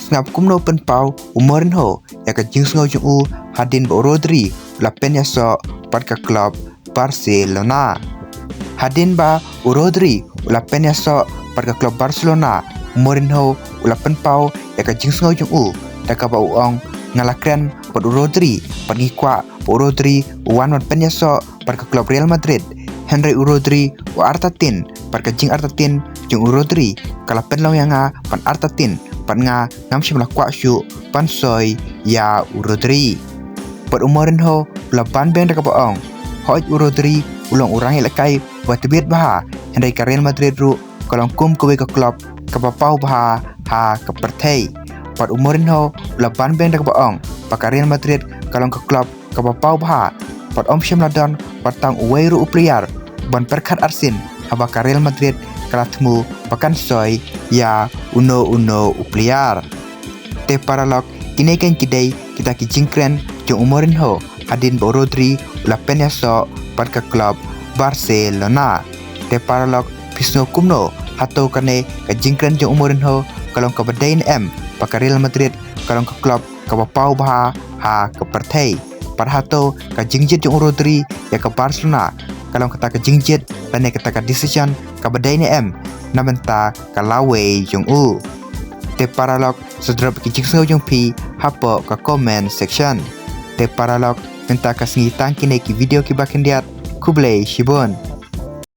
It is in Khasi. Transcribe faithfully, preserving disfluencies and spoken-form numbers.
Sngap kumno pynpaw u Mourinho ïa ka jingsngew jong u hadien ba u Rodri u la pynïasoh bad ka klub Barcelona. Hadien ba u Rodri u la pynïasoh bad ka klub Barcelona, u Mourinho u la pynpaw ïa ka jingsngew jong u da kaba u ong, nga la kren bad u Rodri bad ngi kwah ba u Rodri u wan ban pynïasoh bad ka klub Real Madrid. Hynrei u Rodri u artatien bad ka jingartatien jong u Rodri ka la pynlong ïa nga ban artatien bad nga ngam shym la kwah shuh ban soi ïa u Rodri. Bad u Mourinho u la ban biang da kaba ong, hooid u Rodri u long u rangïalehkai ba tbiat bha, hynrei ka Real Madrid ruh ka long kum kawei ka klub kaba paw bha ha ka pyrthei. Bad u Mourinho u la ban biang da kaba ong ba ka Real Madrid ka long ka klub kaba paw bha bad ym shym la don bad tang uwei ruh u player ban pyrkhat arsien haba ka Real Madrid ka la thmu ba kan soi ïa uno uno u player. Te paralok, kine kein ki dei kita ki jingkren jong u Mourinho hadien ba u Rodri u la pynïasoh bad ka klub Barcelona. Te paralok, phi sngew kumno? Hato kane ka jingkren jong u Mourinho ka long kaba dei ne em ba ka Real Madrid ka long ka klub kaba paw bha ha ka pyrthei? Bad hato ka jingjied jong u Rodri ïa ka Barcelona ka long kata ka jingjied lane kata ka decision kaba dei ne em na bynta ka lawei jong u? Te paralok, sa drop ki jingsngew jong phi hapoh ka comment section. Te paralok, mynta ka sngi tang kine ki video kiba khyndiat. Khublei shibun.